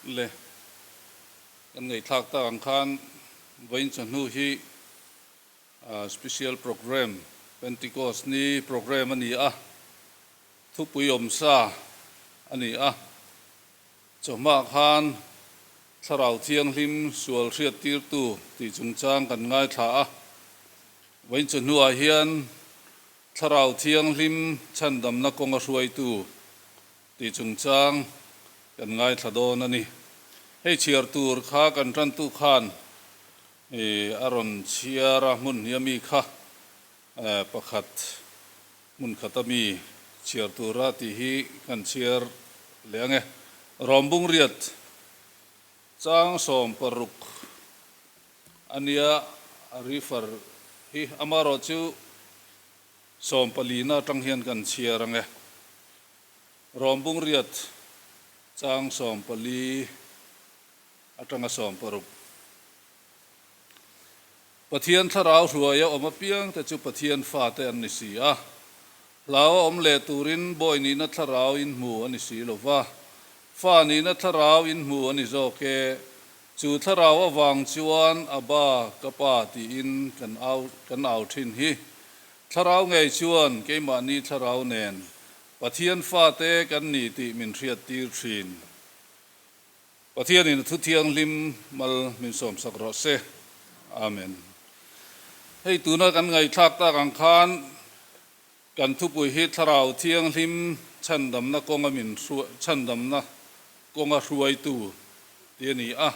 Le, kan ngaihthlak tak ang khan vawiin chawhnu hi Special Programme, Pentecost ni programme a ni a, thupui awmsa a ni a. Chawhmah khan Thlarau Thianghlim sual hriattirtu tih chungchang kan ngaithla a, vawiin chawhnuah hian Thlarau Thianghlim chhandamna kawnga hruaitu tih chungchang kan ngaithla dawn a ni. Hei chhiar tur kha kan tantu khan a rawn chhiar a, hmun hnih ami kha pakhat hmun khat ami chhiar tura tih hi kan chhiar leh ang e. Rawmbung riat chang 16 a nia a refer hi amarawh chu 14 na atang hian kan chhiar ang e. Rawmbung riat chang 14 atanga 16. Pathian thlarau hruaia awm apiang te chu Pathian fate an ni si a. Hlau a awm leh turin bawi nihna thlarau in hmu a ni si lo va, fa nihna thlarau in hmu a ni zawk e. Chu thlarau avang chuan Abba, ka pa tiin kan au kan au thin hi. Thlarau ngei chuan keimahni thlarau nen Pathian fate kan ni tih min hriattir thin. Pathianin a thu thianghlim mal min sawmsak rawh se. Amen. Hei tuna kan ngaihthlak tak ang khan kan thupui hi Thlarau Thianghlim chhandamna kawnga min chhandamna kawnga hruaitu tih a ni a.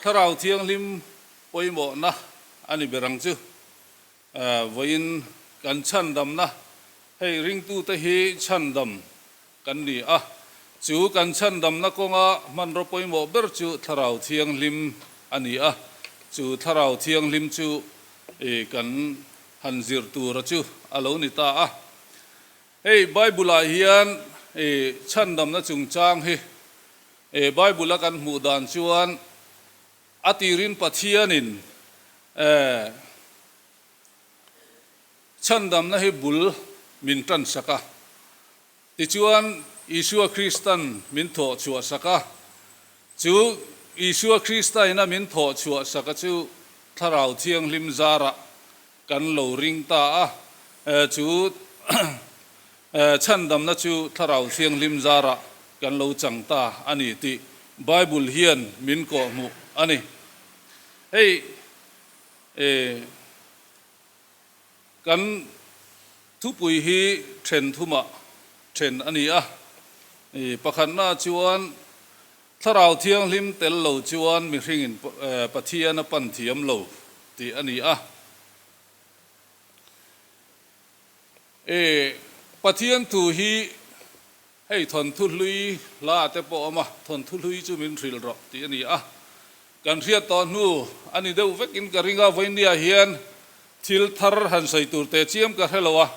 Thlarau Thianghlim pawimawhna a ni ber ang chu. Vawiin kan chhandamna, hei ringtute hi chhandam kan ni a, chu kan chhandamna kawnga hmanraw pawimawh ber chu Thlarau Thianghlim a ni a, chu Thlarau Thianghlim chu kan han zir tura chu a lo ni ta a. Hei Bible-ah hian chhandamna chungchang hi Bible-a kan hmuh dan chuan a tirin Pathianin chhandamna hi bul min tansak a, tichuan Isua Kristan min thawh chhuah sak a, chu Isua Krista ina min thawh chhuah sak a chu Thlarau Thianghlim zarah kan lo ring ta a, chu chhandamna chu Thlarau Thianghlim zarah kan lo chang ta a ni tih Bible hian min kawhhmuh a ni. Hei kan thupui hi then thumah then a ni a, pakhatna chuan Thlarau Thianghlim tel lo chuan mihringin Pathian a pan thiam lo tih a ni a. E, Pathian thu hi hei thawnthu hlui hla te pawh a awm a, thawnthu hlui chu min hrilh rawh tih a ni a. Kan hriat tawh hnu a ni deuh vekin ka ring a, vawinia hian thil thar han sawi tur teh chiam ka hre lo a,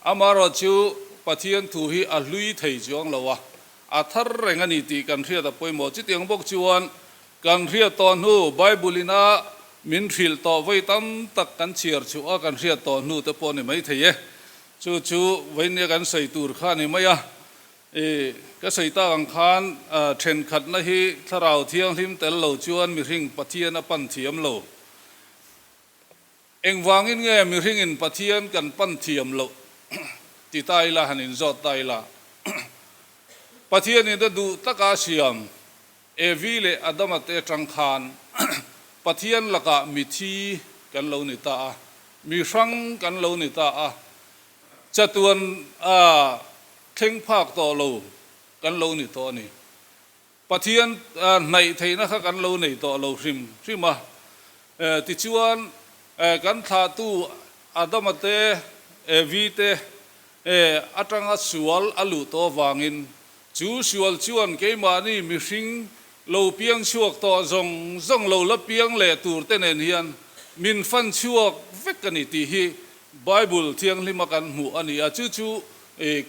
amaherawh chu Pathian thu hi a hlui thei chuang lo a, a thar reng a ni tih kan hriat a pawimawh. Chutiang bawk chuan kan hriat tawh hnu Bible ina min hrilh tawh vawi tam tak kan chhiar chhuah a, kan hriat tawh hnu te pawh a ni maithei e. Chu chu vawinia kan sawi tur kha a ni mai a. I ka sawi tak ang khan thenkhatna hi Thlarau Thianghlim tel lo chuan mihring Pathian a pan thiam lo. Engvangin nge mihringin Pathian kan pan thiam loh ti ta ila han inzawt ta ila. Pathianin a duh taka siam Evi leh Adama te atang khan Pathian lakah mithi kan lo ni ta a, mi hrang kan lo ni ta a, chatuan a thleng phak tawh lo kan lo ni tawh a ni. Pathian hnaih theihna kha kan lo nei tawh lo hrim hrim a. Tichuan, kan thlahtu Adama te, Evi te atanga sual a luh tawh avangin chu sual chuan keimahni mihring lo piang chhuak tawh zawng zawng lo la piang leh tur te nen hian min fan chhuak vek a ni tih hi Bible thianghlima kan hmuh a ni a, chu chu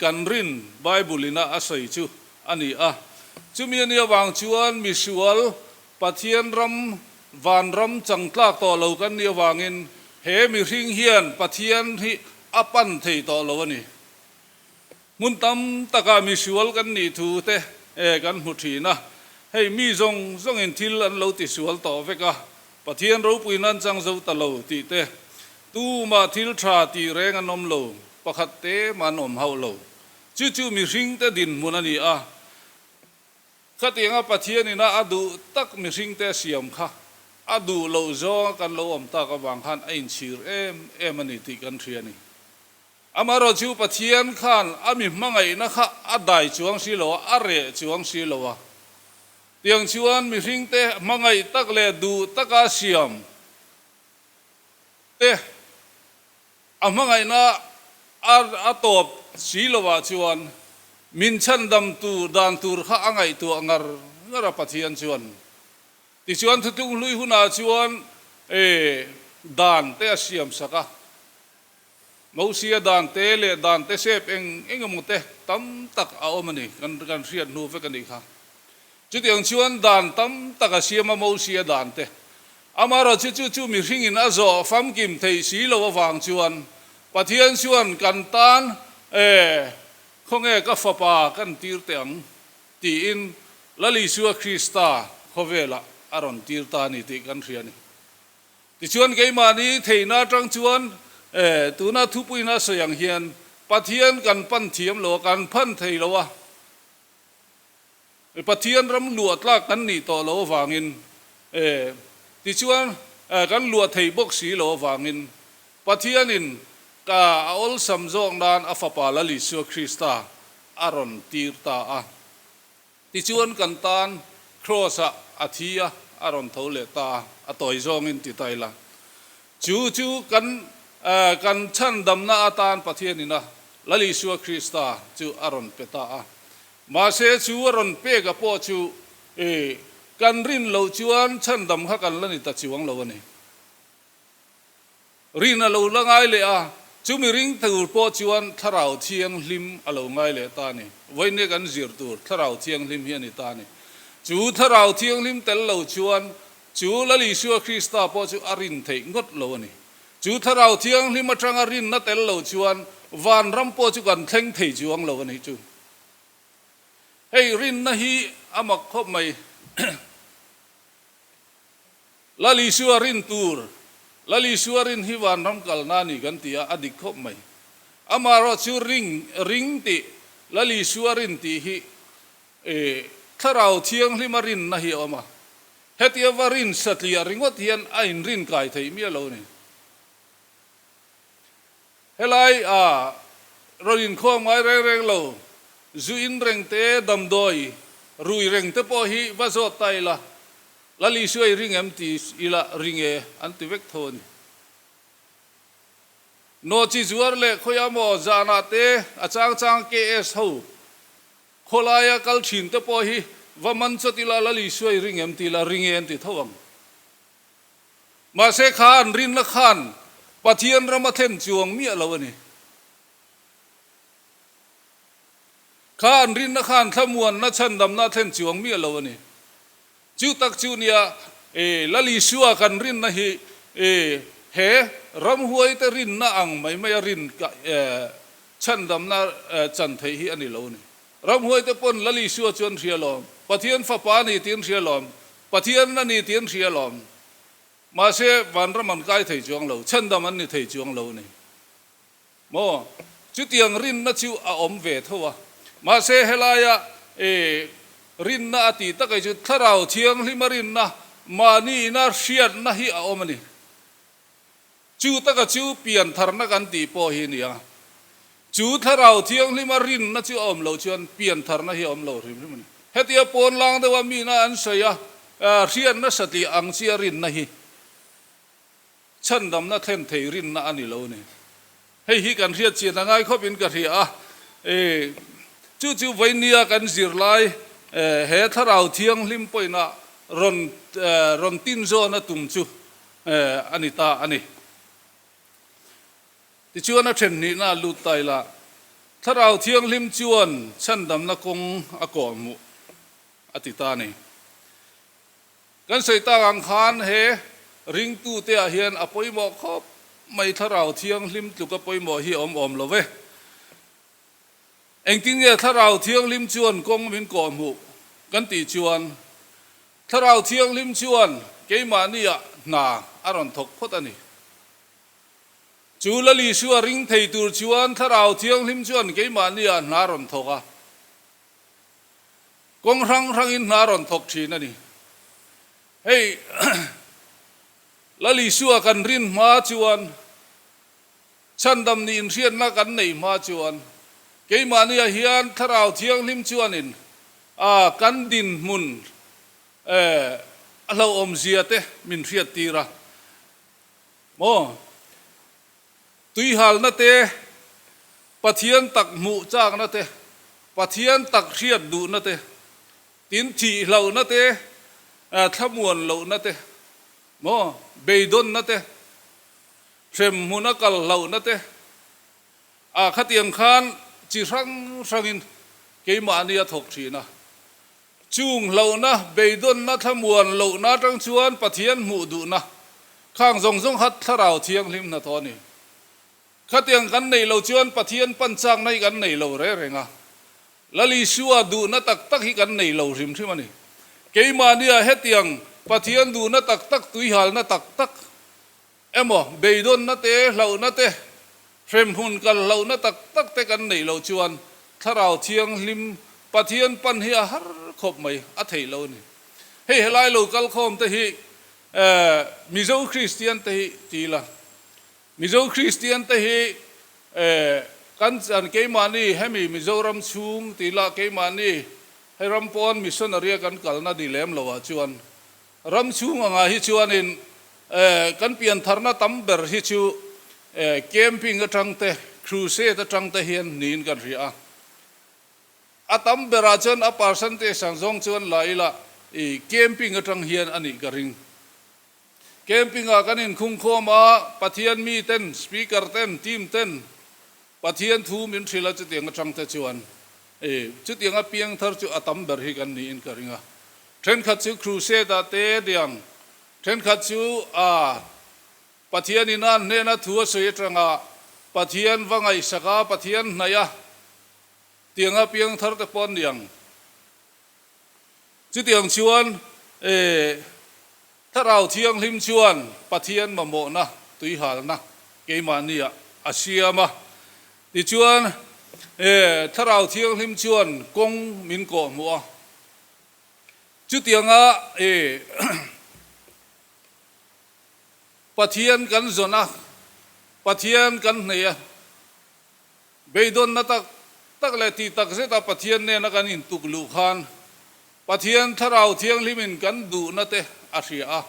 kan rin Bible ina a sawi chu a ni a. Chumi a nih avang chuan misual Pathian ram vanram changtlak tawh lo kan nih avangin he mihring hian Pathian hi a pan thei tawh lo a ni. Hmun tam takah misual kan nih thu te kan hmu thin a, hei mi zawng zawngin thil an lo tisual tawh vek a, Pathian ropui nan chang zo ta lo tih te, tumah thil tha tih reng an awm lo, pakhat te mah an awm hauh lo. Chu chu mihringte dinhmun a ni a, khatianga Pathianina a duh tak mihringte a siam kha a duh loh zawnga kan lo awm tak avang khan a inchhir em em a ni tih kan hria a ni. Amaherawh chu Pathian khan a mi hmangaihna kha a dai chuang si lo a, a reh chuang si lo a. Tiang chuan mihringte hmangaih tak leh duh taka siam te a hmangaihna a tawp si lovah chuan min chhandam tur dan tur kha a ngaihtuah ngar ngar a Pathian chuan. Tichuan thutlung hlui hunah chuan dan te a siam sak a. Mosia dan te leh dan te sep eng eng emaw te tam tak a awm a ni, kan kan hriat hnu vek a nih kha. Chutiang chuan dan tam tak a siam a Mosia dan te. Amaherawhchu chu chu mihringin a zawh famkim theih si lo avang chuan Pathian chuan kan tan e khawnge ka fapa kan tir teh ang tiin Lal Isua Krista khawvelah a rawn tir ta a ni tih kan hria a ni. Tichuan keimahni theihna atang chuan tuna thupuina sawi ang hian Pathian kan pan thiam lo a, kan phan thei lo a, Pathian ram luah tlak kan nih tawh lo avangin tichuan kan luah thei bawk si lo avangin Pathianin ka a awlsam zawk nan a Fapa Lal Isua Krista a rawn tir ta a. Tichuan kan tan Kraws-ah a thi a, a rawn tho leh ta a, a tawi zawngin ti ta ila. Chu chu kan kan chhandamna atan Pathianin a Lal Isua Krista chu a rawn pe ta a. Mahse chu a rawn pek a pawh chu kan rin loh chuan chhandam kha kan la ni ta chuang lo a ni. Rin a lo la ngai leh a, chumi ring tur pawh chuan Thlarau Thianghlim a lo ngai leh ta a ni. Vawinia kan zir tur Thlarau Thianghlim hi a ni ta a ni. Chu Thlarau Thianghlim tel lo chuan chu Lal Isua Krista pawh chu a rin theih ngawt lo a ni. Chu Thlarau Thianghlim atanga rinna tel lo chuan vanram pawh chu kan thleng thei chuang lo a ni chu. Hei rinna hi a mak khawp mai. Lal Isua rin tur, Lal Isua rin hi vanram kalna a ni kan ti a, a dik khawp mai. Amaherawh chu ring, ring tih, Lal Isua rin tih hi e, Thlarau Thianghlima rinna hi a awm a. Hetia va rin satliah ringawt hian a inrin kai theih miah lo a ni. Helai a rawn inkhawm ngai reng reng lo, zu in reng te, damdawi rui reng te pawh hi va zawt ta ila, Lal Isua i ring em ti ila ring e an ti vek tho a ni. Nawhchi zuar leh khawiah maw zanah te a chang chang KS ho khawlaia kal thin te pawh hi va man chawt ila Lal Isua i ring em ti ila ring e an ti tho ang. Mahse kha an rinna khan Pathian ram a thlen chuang miah lo a ni. Kha an rinna khan thlamuanna chhandamna a thlen chuang miah lo a ni. Chu tak chu nia e Lal Isua kan rinna hi e he ramhuaite rinna ang mai maia rin chhandamna chan theih hi a ni lo a ni. Ramhuaite pawn Lal Isua chu an hria lawm, Pathian Fapa a ni tih an hria lawm, Pathian a ni tih an hria lawm. Mahse vanram an kai thei chuang lo, chhandam an ni thei chuang lo a ni. Maw? Chutiang rinna chu a awm ve tho a. Mahse helaia e rinna a tih tak ei chu Thlarau Thianghlima rinna, mahni ina hriatna hi a awm a ni. Chu taka chu piantharna kan tih pawh hi a ni a. Chu Thlarau Thianghlima rinna chu a awm loh chuan piantharna hi a awm lo hrim hrim a ni. Hetia pawnlang deuha mina an sawi a, hriatna satliah ang chia rinna hi chhandamna thlen thei rinna a ni lo a ni. Hei hi kan hriat chian a ngai khawpin ka hria a. Chu chu vainia kan zirlai he Thlarau Thianghlim pawhin rawn rawn tin zawn a tum chu a ni ta a ni. Tichuan a then hnihna a lut ta ila, Thlarau Thianghlim chuan chhandamna kawng a kawhhmuh a ti ta a ni. Kan sawi tak ang khan he ringtute ah hian a pawimawh khawp mai Thlarau Thianghlim tluka pawimawh hi a awm awm lo ve. Engtin nge Thlarau Thianghlim chuan kawng min kawhhmuh kan tih chuan, Thlarau Thianghlim chuan keimahniah hna a rawn thawk phawt a ni. Chu Lal Isua ring thei tur chuan Thlarau Thianghlim chuan keimahniah hna a rawn thawk a. Kawng hrang hrangin hna a rawn thawk thin a ni. Hei Lal Isua kan rin hma chuan Chhandam nih inhriatna kan neih hma chuan keimahniah hian Thlarau Thianghlim chuanin a kan dinhmun a hlauhawmzia te min hriattir a. Maw? Tuihalna te, Pathian tak hmuh chakna te, Pathian tak hriat duhna te, tin thihlohna te, thlamuan lohna te, maw? Beidawnna te, hrem hmuna kal hlauhna te, ah khatiang khan chi hrang hrangin keimahni a thawk thin a. Chung hlauhna, beidawnna, thlamuan lohna atang chuan Pathian hmuh duhna khang zawng zawng kha Thlarau Thianghlim hnathawh a ni. Khatiang kan neih loh chuan Pathian pan chakna hi kan nei lo reng reng a. Lal Isua duhna tak tak hi kan nei lo hrim hrim a ni. Keimahnia hetiang Pathian duhna tak tak, tuihalna tak tak emaw beidawnna te, hlauhna te, hremhmun kal hlauhna tak tak te kan neih loh chuan Thlarau Thianghlim Pathian pan hi a har khawp mai, a theih lo a ni. Hei helai lo kal khawm te hi Mizo Kristian te hi ti ila, Mizo Kristian te hi kan chan keimahni hemi Mizoram chhung ti ila keimahni hei ram pawn missionary a kan kalna ni lem loh ah chuan Ram chhung angah hi chuanin kan piantharna tam ber hi chu camping atang te, crusade atang te hian niin kan hria a. A tam berah chuan a percentage ang zawng chuan la ila i camping atang hian a nih ka ring. Camping ah kan inkhungkhawm a, Pathian mi ten, speaker ten, team ten Pathian thu min hrilh a chutiang atang te chuan e chutiang a piangthar chu a tam ber hi kan niin ka ring a. Thenkhat chu crusade ah te diang, thenkhat chu a Pathian in a hnena thu a sawi atanga Pathian va ngaihsak a, Pathian hnaih a tiang a piangthar te pawh an ni ang. Chutiang chuan e Thlarau Thianghlim chuan Pathian mamawhna tuihalna keimahniah a siam a. Tichuan, e Thlarau Thianghlim chuan kawng min kawhhmuh a. Chutianga e Pathian kan zawn a, Pathian kan hneih a, Beidawnna tak tak leh tih tak zeta Pathian nena kan intuk luh khan Pathian Thlarau Thianghlimin kan duhna te a hria a.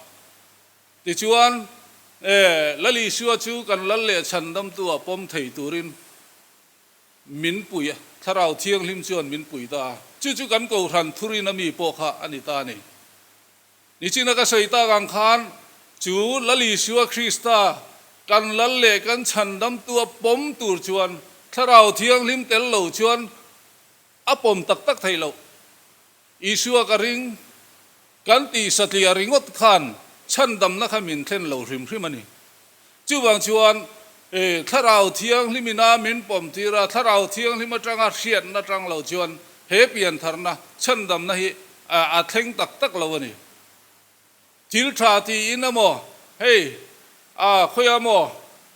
Tichuan, e, Lal Isua chu kan lal leh chhandamtu ah pawm thei turin min pui a, Thlarau Thianghlim chuan min pui ta a. Chu chu kan Kohhran thurina mi pawh kha a ni ta a ni. Nichina ka sawi tak ang khan chu Lal Isua Krista kan lal leh kan chhandamtu a pawm tur chuan Thlarau Thianghlim tel lo chuan a pawm tak tak theih loh. Isua ka ring kan tih satliah ringawt khan chhandamna kha min thlen lo hrim hrim a ni. Chuvang chuan Thlarau Thianghlim ina min pawm tir a, Thlarau Thianghlim atanga hriatna atang lo chuan he piantharna, chhandamna hi a thleng tak tak lo a ni. Thil tha tiin emaw, hei a khawiah maw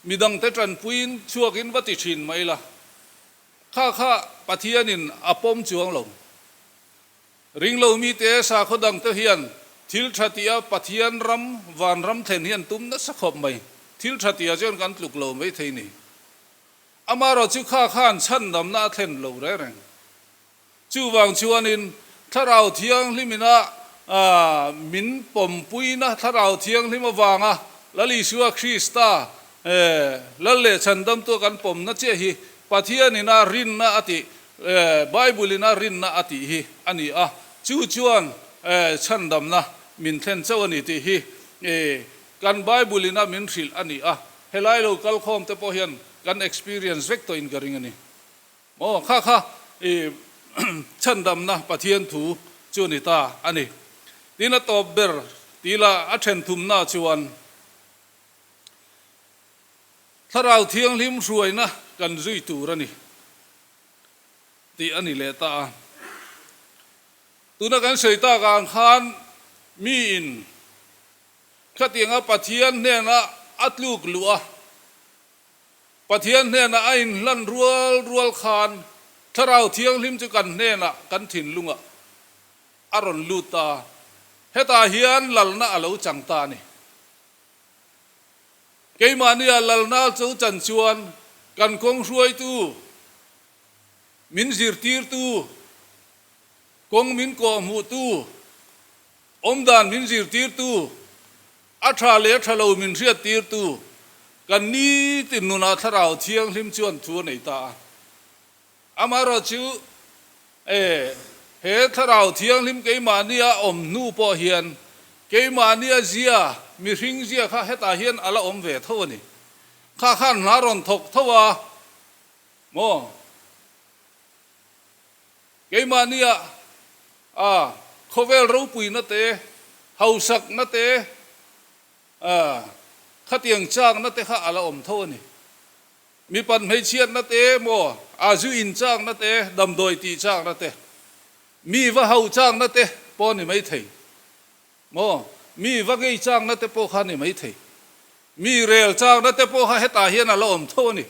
midangte tanpuiin chhuakin va ti thin mai la, kha kha Pathianin a pawm chuang lo. Ringlo mite sakhaw dangte hian thil tha tia Pathian ram, vanram thlen hi an tum nasa khawp mai. Thil tha tia chuan kan tluk lo mai thei ni. Amaherawh chu kha khan chhandamna a thlen lo reng reng. Chuvang chuanin Thlarau Thianghlimina min pawmpuina Thlarau Thianghlim avanga Lal Isua Krista Lal leh Chhandamtua kan pawmna chiah hi Pathianina rinna a tih Bible in a rinna a tih hi a ni a, chu chuan chhandamna min thlen chauh a ni tih hi kan Bible in a min hrilh a ni a, helai lo kalkhawm te pawh hian kan experience vek tawh in ka ring a ni. Maw kha kha chhandamna Pathian thu chu a ni ta a ni. Tin a tawp ber tih lah a then thumna chuan Thlarau Thianghlim hruaina kan zui tur a ni. tih a ni leh ta a. Tuna kan sawi tak ang khan miin khatianga Pathian hnena a tluk luh a, Pathian hnenah a inhlan rual rual khan Thlarau Thianghlim chu kan hnenah kan thinlungah a rawn lut ta. Hetah hian lalna a lo chang ta a ni. Keimahnia lalna cho chan chuan kan kawng hruaitu, min zirtirtu, kawng min kawhhmuhtu, awmdan min zirtirtu, A tha leh a tha lo min hriattirtu kan nitin nunah Thlarau Thianghlim chuan thu a nei ta a. Amaherawh chu e, he Thlarau Thianghlim keimahnia awm hnu pawh hian keimahnia zia, mihring zia kha hetah hian a la awm ve tho a ni. Kha khan hna rawn thawk tho a maw? Keimahnia a khawvel ropuina te, hausakna te, a khatiang chakna te kha a la awm tho a ni. Mipat hmeichhiatna te maw, a zu in chakna te, damdawi tih chakna te, mi va hauh chakna te pawh a ni maithei. Maw, mi va ngei chakna te pawh kha a ni maithei. Mi rel chakna te pawh kha hetah hian a la awm tho a ni.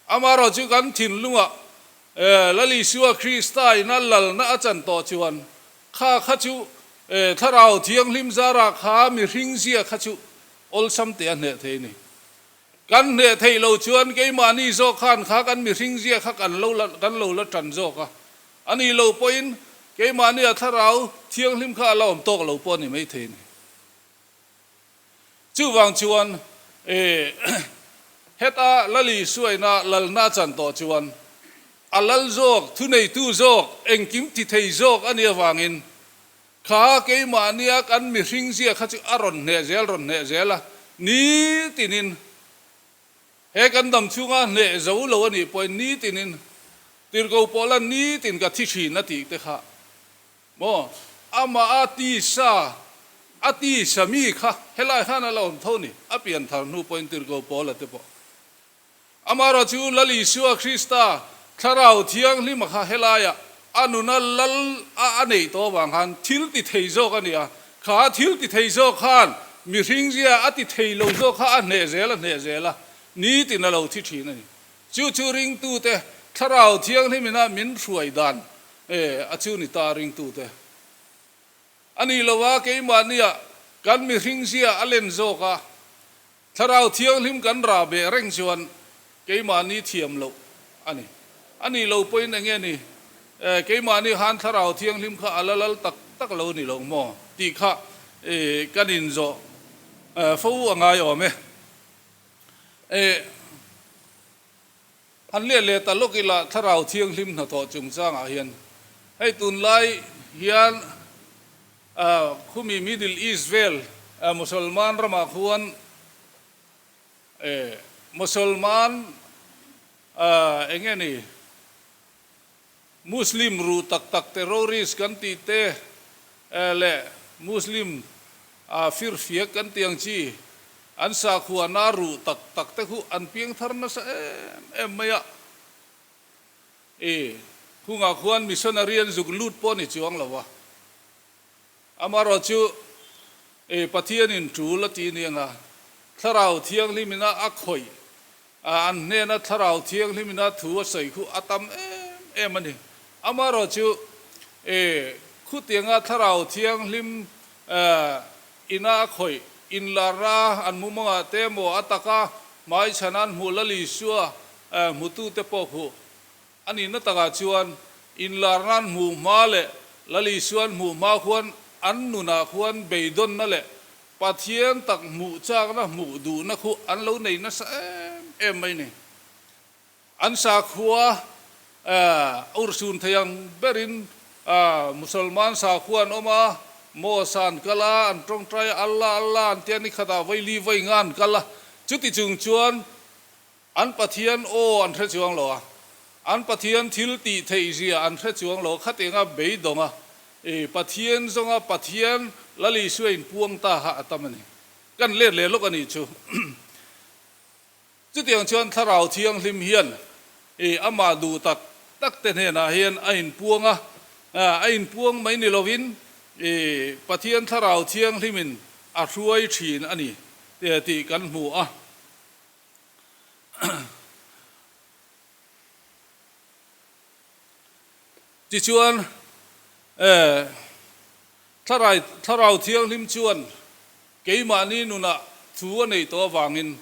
Amaherawh chu kan thinlungah Lal Isua Krista ina lalna a chan tawh chuan kha kha chu Thlarau Thianghlim zarah kha mihring zia kha chu awlsam te a hneh thei a ni. Kan hneh theih lo chuan keimahni zawk khan kha kan mihring zia kha kan lo la kan lo la tan zawk a. A nih loh pawhin keimahnia Thlarau Thianghlim kha a la awm tawk lo pawh a ni maithei a ni. Chuvang chuan e heta Lal Isuaina lalna a chan tawh chuan a lal zawk, thuneitu zawk, engkim ti thei zawk a nih avangin kha keimahnia kan mihring zia kha chu a rawn hneh zel rawn hneh zel a, nitinin he kan dam chhunga hneh zo lo a nih pawhin nitinin tirhkoh pawh lan nitin ka thi thin a tih te kha Maw? Amah a tisa, a tisa mi kha helai khan a la awm tho ni, a pian thar hnu pawhin Tirhkoh Paula te pawh. Amaherawh chu Lal Isua Krista Thlarau Thianghlima kha helaiah a nuna lal a a neih tawh avang khan thil ti thei zawk a ni a, kha thil ti thei zawk khan mihring zia a ti thei lo zawk kha a hneh zel a hneh zel a, nitin a lo thi thin a ni. Chu chu ringtute Thlarau Thianghlimina min hruai dan e, a chu ni ta ringtute. A nih lo a, keimahnia kan mihring zia a len zawk a, Thlarau Thianghlim kan rah beh reng chuan keimahni thiam loh a ni. A nih lo pawhin eng nge ni, e, keimahni khan Thlarau Thianghlim kha a la lal tak tak lo ni lo maw tih kha e, kan inzawh fo a ngai awm e. E, han leh leh ta lawk ila Thlarau Thianghlim hnathawh chungchangah hian hei tunlai hian khumi Middle East vel Musalman ramah khuan e, Musalman eng nge ni Muslim ruh tak tak terrorist kan tih te leh Muslim firfiak kan tih ang chi an sakhuana ruh tak tak te khu an piang thar nasa em em mai a. I khungah khuan missionary an zuk lut pawh ni chuang lo a. Amaherawh chu i Pathianin tul a ti aniang a, Thlarau Thianghlimina a khawih a, an hnena Thlarau Thianghlimina thu a sawi khu a tam em em a ni. Amaherawh chu i khutianga Thlarau Thianghlim ina a khawih inlarna an mumangah te emaw a taka hmaichhana an hmuh Lal Isua hmutute pawh khuh A nihna takah chuan inlarna an hmuh hma leh Lal Isua an hmuh hma khuan an nunah khuan beidawnna leh Pathian tak hmuh chakna hmuh duhna khu an lo nei nasa em em mai ni. An sakhua urhsun thei ang berin Musalman sakhua an awm a, mosque ah an kal a, an tawngtai a, Allah Allah an tia nikhatah vaili vawi nga an kal a, chuti chung chuan An Pathian aw an hre chuang lo a, an Pathian thil tih theih zia an hre chuang lo, khatianga beidawnga i Pathian zawnga Pathian Lal Isua inpuang ta kha a tam a ni. Kan let leh lawk a nih chu. Chutiang chuan Thlarau Thianghlim hian i amah duh tak tak te hnenah hian a inpuang a, a inpuang mai ni lovin Pathian Thlarau Thianghlimin a hruai thin a ni tih kan hmu a. Tichuan, Thlarau Thianghlim chuan keimahni nunah thu a neih tawh avangin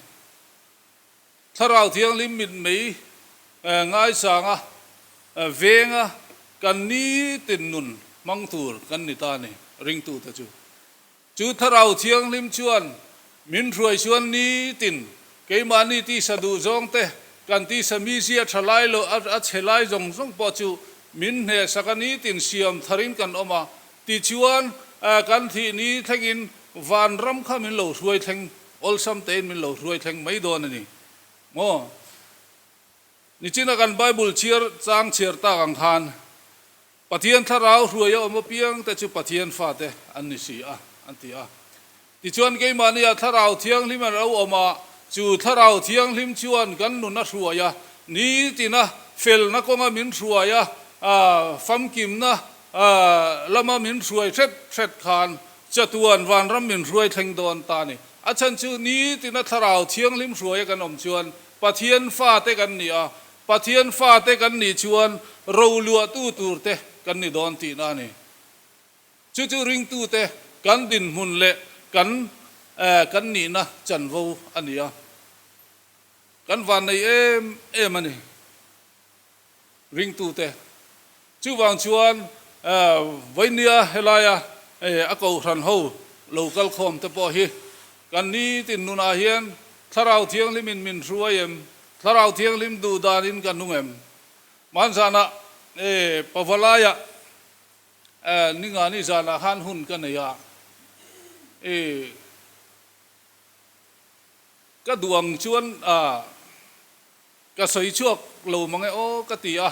Thlarau Thianghlim mitmei ngaisanga venga kan nitin nun hmang tur kan ni ta a ni, ringtute chu. Chu Thlarau Thianghlim chuan min hruai chuan nitin keimahni tisa duh zawng te, kan tisa mizia tha lai lo a chhe lai zawng zawng pawh chu min hnehsak a nitin siam tharin kan awm a, tichuan kan thih ni thlengin vanram kha min lo hruai thleng awlsam tein min lo hruai thleng mai dawn a ni maw? Nichina kan Bible chhiar chang chhiar tak ang khan Pathian thlarau hruai a awm apiang te chu Pathian fate an ni si a, an ti a. Tichuan keimahnia Thlarau Thianghlim a lo awm a, chu Thlarau Thianghlim chuan kan nun a hruai a, nitina felna kawnga min hruai a, famkimna lama min hruai hret hret khan chatuan vanram min hruai thleng dawn ta a ni. A chhan chu nitina Thlarau Thianghlim hruai a kan awm chuan Pathian fate kan ni a, Pathian fate kan nih chuan roluahtu turte kan ni dawn tihna a ni. Chu chu ringtute kan dinhmun leh kan kan nihna chanvo a ni a. Kan vannei em em a ni ringtute. Chuvang chuan Vainia helaia a kohhran ho lo kal khawm te pawh hi kan nitin nunah hian Thlarau Thianghlimin min hruai em? Thlarau Thianghlim duh danin ka nung em? Hmanzanah Pavalaiah Ningani zanah khan hun ka nei a, ka duh ang chuan Ka sawi chhuak lo mang e aw ka ti a.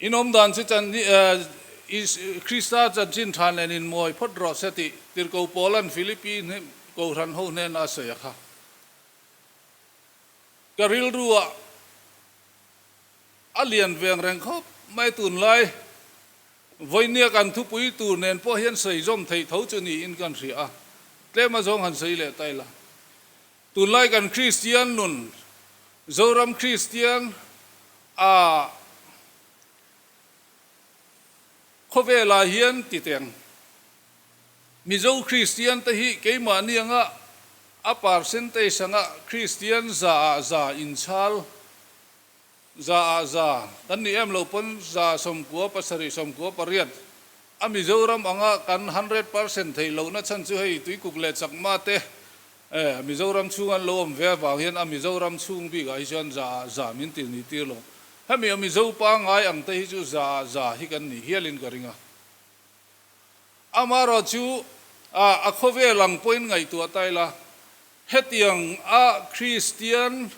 In awm dan chu chan Krista chanchin tha nen in mawi phawt rawh se tih Tirhkoh Paula'n Philippi Kohhran ho hnena a sawi a kha. Ka rilru ah a lian veng reng khawp mai tunlai vawinia kan thupui tur nen pawh hian sawi zawm theih tho chu niin kan hria a, tlem azawng han sawi leh ta ila. Tunlai kan Kristian nun, Zoram Kristian a khawvelah hian ti teng. Mizo Kristian te hi keimahni anga a percentage anga Kristian za ah za inchhal, za ah za kan nih em lo pawn 98 98 a Mizoram anga kan 100% theih lohna chhan chu hei Tuikuk leh Chakma te E, Mizoram chhung an lo awm ve avang hian a Mizoram chhung bikah hi chuan za ah za min ti ni tir lo. Hemi a Mizo pangngai ang te hi chu za ah za hi kan ni hialin ka ring a. Amaherawh chu a a khawvel ang pawhin ngaihtuah ta ila, hetiang a Kristian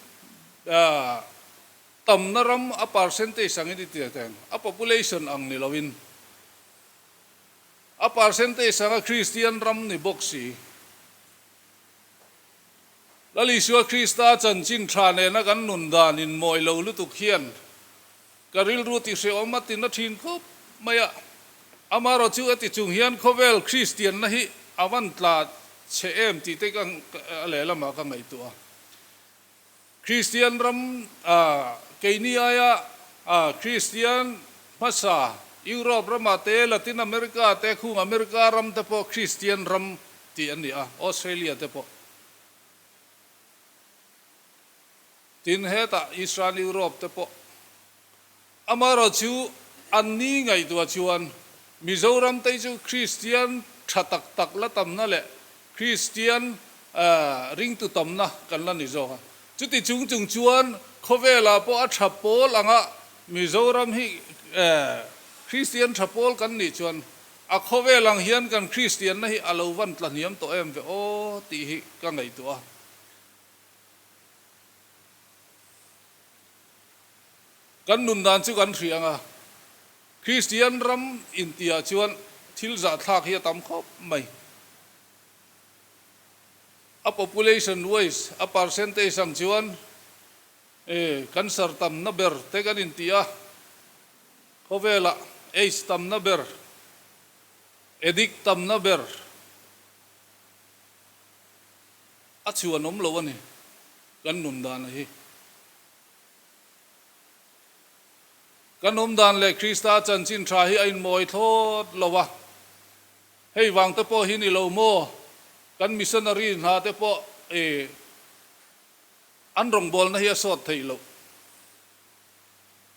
tamna ram a percentage angin i ti teng, a population ang ni loin, A percentage anga Kristian ram ni bawk si. Lal Isua Krista chanchin tha nena kan nun dan inmawi lo lutuk hian ka rilru ti hrehawm a ti na thin khawp mai a. Amaherawh chu eti chung hian khawvel Kristianna hi a van tla chhe em tih te ka a lehlamah ka ngaihtuah a. Kristian ram keini aia Kristian hmasa Europe ramah te, Latin America te, khung America ram te pawh Kristian ram tih an ni a, Australia te pawh. Tin, hetah Eastern Europe te pawh. Amaherawh chu an ni ngaihtuah chuan Mizoram te chu Kristian tha tak tak la tamna leh Kristian ringtu tamna kan la ni zawk a. Chuti chung chung chuan khawvelah pawh a tha pawl anga Mizoram hi Kristian tha pawl kan nih chuan a khawvel ang hian kan Kristianna hi a lo van tla hniam tawh em ve aw tih hi ka ngaihtuah a. Kan nun dan chu kan hria ang a, Kristian ram intiah chuan thil zahthlak hi a tam khawp mai. A population wise, a percentage ang chuan E, cancer tamna ber te kan inti a, khawvelah aids tamna ber, addict tamna ber a chhuan awm lo a ni kan nun dana hi. Kan awm dan leh Krista chanchin tha hi a inmawi thlawt lo a, hei vang te pawh hi ni lo maw kan missionary hna te pawh e An rawngbawlna hi a sawt theih loh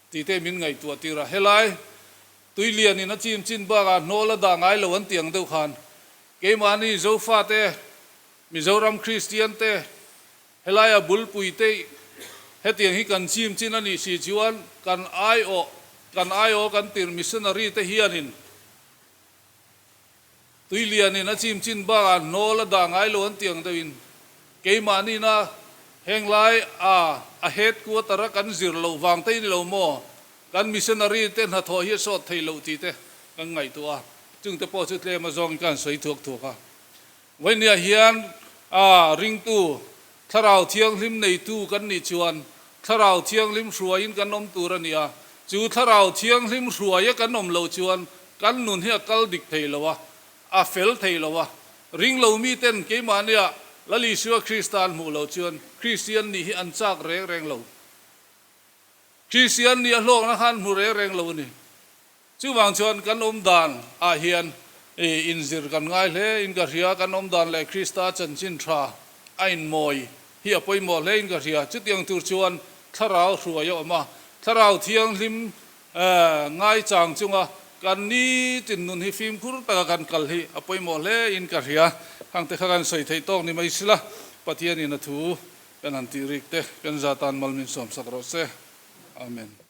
tih te min ngaihtuah tir a. Helai Tuilian in a chim chin bakah hnawl a dah ngai lo an tih ang deuh khan keimahni Zofate, Mizoram Kristian te, helaia bulpui te hetiang hi kan chim chin a nih si chuan kan aiawh, kan aiawh kan tirh missionary te hianin Tuilianin a chim chin bakah hnawl a dah ngai lo an tih ang deuhin keimahniina heng lai a a headquarter a kan zir loh vang te in lo maw kan missionary te hnathawh hi a sawt thei loh tih te kan ngaihtuah a, chung te pawh chu tlem a zawngin ka han sawi thuak thuak a. Vawinia hian a ringtu Thlarau Thianghlim neitu kan nih chuan Thlarau Thianghlim hruaiin kan awm tur a ni a, chu Thlarau Thianghlim hruaia kan awm loh chuan kan nun hi a kal dik thei lo a, a fel thei lo a. Ringlo miten keimahnia Lal Isua Krista an hmuh loh chuan Kristian nih hi an chak reng reng lo. Kristian nih a hlawkna kha an hmu reng reng lo a ni. Chuvang chuan kan awm dan ah hian inzir kan ngai hle in ka hria, kan awm dan leh Krista chanchin tha a inmawi hi a pawimawh hle in ka hria. Chutiang tur chuan Thlarau hruai a awm a, Thlarau Thianghlim ngaichang chunga kan nitin nun hi fimkhur taka kan kal hi a pawimawh hle in ka hria. Khangte kha kan sawi theih tawk ni mai sila, Pathianin a thu kan han tih rik te kan zatan mal min sawmsak rawh se. Amen.